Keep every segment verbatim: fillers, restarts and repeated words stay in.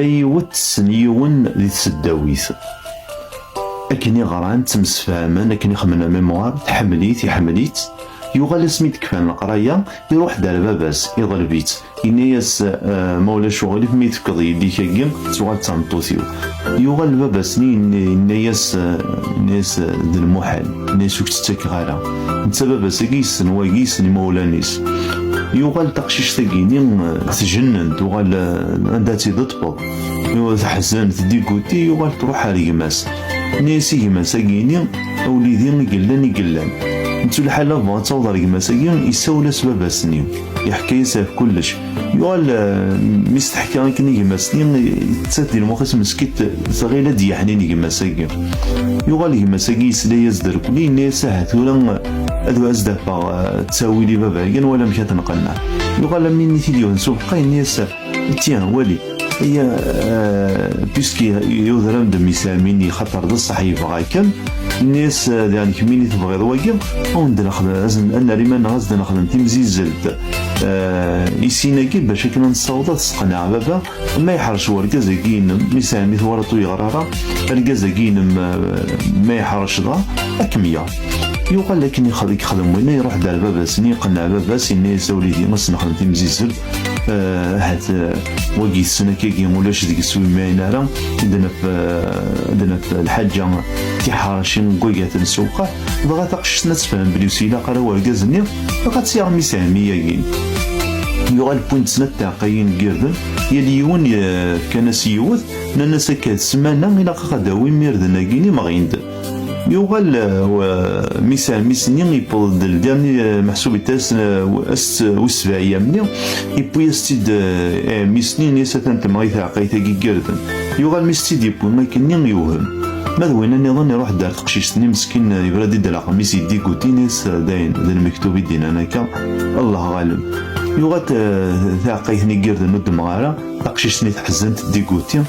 Yiwet tessen yiwen di tseddawit. Akken i ɣran, ttemsefhamen, akken i xedmen amémoire, tḥemmel-it, iḥemmel-itt. Yuɣal asmi d-kfan leqraya, iruḥ-d ar baba-s, iḍleb-itt. Yenna-yas, "Eh, ma ulac uɣilif, mi tefkeḍ yelli-k-agi, tuɣal d tameṭṭut-iw." Yuɣal baba-s-nni, yenna-, yenna-yas, eh, yenna-yas, eh, "D lmuḥal." Yenna-yas, "Ur k-tt-ttakeɣ ara." Netta baba-s-agi yessen wagi, yessen imawlan-is. Yuɣal taqcict-agi-nni, eh, tjennen, tuɣal, eh, anda ad tt-id-teṭṭfeḍ. Yuɣal teḥzen, tediguti, yuɣal truḥ ar gma-s. Yenna-yas i gma-s-agi-nni, "A wlidi, i yellan, i yellan." Nettu lḥal, avant ad taweḍ ar gma-s-agi, yessawel-as baba-s-nni. Yeḥka-yas ɣef kullec. Yuɣal, eh, mi s-teḥka akken i gma-s-nni, yettat di lmux-is meskint, tɣil ad d-yeḥnin gma-s-agi. Yuɣal gma-s-agi yesla-yas-d rkli, yenna-yas, "Aha tura, eh, ad, ad s-d-afeɣ, eh, ttawil i baba-agi, nwala amek ad t-nqenneɛ." Yuɣal am win i t-id-yuɣen s ubeqqa, yenna-yas, "Tiens, wali, aya, eh, puisque yuder-am-d Mmi Sami-nni, xaṭer d ṣṣeḥ yebɣa-kem, yenna-yas, eh, daɣen kemmini tebɣiḍ wagi, ad wen-d-nexdem, ad nerr iman-nneɣ ad s-d-nexdem timzizzelt, eh, i sin-agi, bac akken ad nessaweḍ ad tesseqneɛ baba, ma yeḥrec wergaz-agi-inem, Mmi Sami twalaḍ ur yeɣri ara, argaz-agi-inem, eh, ma yeḥrec dɣa, ad kem-yaɣ." Yuɣal akken ixeḍ-, yexdem winna, iruḥ-d ar baba-s-nni, iqenneɛ baba-s, yenna-yas, "A wlidi, ad s-nexdem timzizzelt, eh, ahat, eh, wagi tessen akkagi ulac deg-s ur yemɛin ara, ad d-naf, eh, ad d-naf lḥaǧa tiḥerci n wagaten s uqaḥ, dɣa taqcict-nni ad tefhem belli ur s-ilaq ara wergaz-nni, dɣa ad tt-yaɣ Mmi Sami-agi." Yuɣal wwin-d snat tɛeqqayin n yirden, yal yiwen, eh, fkan-as yiwet, nnan-as, "Akka d ssmana ilaq ad d-awim irden-agi-nni mɣin-d." Yuɣal, eh, wa-, Mmi Sami-s-nni yewweḍ-d lǧerni, eh, meḥsub itas, eh, s-, wis sebɛa ayyam-nni, yewwi-yas-tt-id, eh, i ɛemmi-s-nni, yenna-yas, "Atan temɣi tɛeqqayt-agi n yirden." Yuɣal mi s-tt-id-yewwi akkenni, yewhem. Ma d winna nniḍen, iruḥ-d ar teqcict-nni meskin, eh, yebra-d i ddreɣ, mi s-yeddi guti, yenna-yas, eh, "Dayen, d lmektub i d-yennan akka, Allah ɣaleb." Yuɣal, eh, taɛeqqayt-nni n yirden ur ddmeɣ ara, taqcict-nni teḥzen, teddi guti.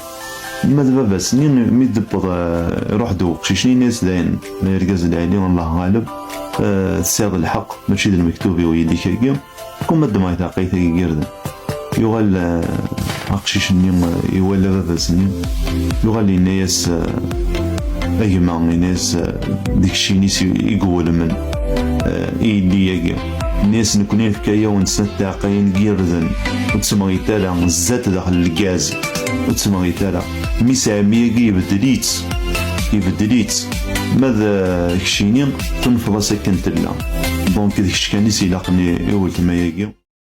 Ma d baba-s-nni, mi d-tewweḍ, eh, iruḥ-d uqcic-nni, yenna-yas, "Dayen, d argaz lɛali, Allah ɣaleb, eh, tesɛiḍ lḥeqq, mačči d lmektub-iw yelli-k-agi, kum ad ddmeɣ taɛeqqayt-agi n yirden." Yuɣal, eh, aqcic-nni, eh, iwala baba-s-nni, yuɣal yenna-yas, eh, "A gma," yenna-yas, eh, d keččini i s-, i iwulmen, eh, i yelli-agi. Yenna-yas, "Nekkni nefka-yawen-d snat tɛeqqayin n yirden, ur ttemmɣit ara, zzat daxel lgaz, ur ttemmɣit ara. Mmi-s ɛemmi-agi ibeddel-itt, ibeddel-itt. Ma d, eh, keččini, tunfeḍ-as akken tella. Donc d kečč kan i s-ilaqen i, i weltma-agi."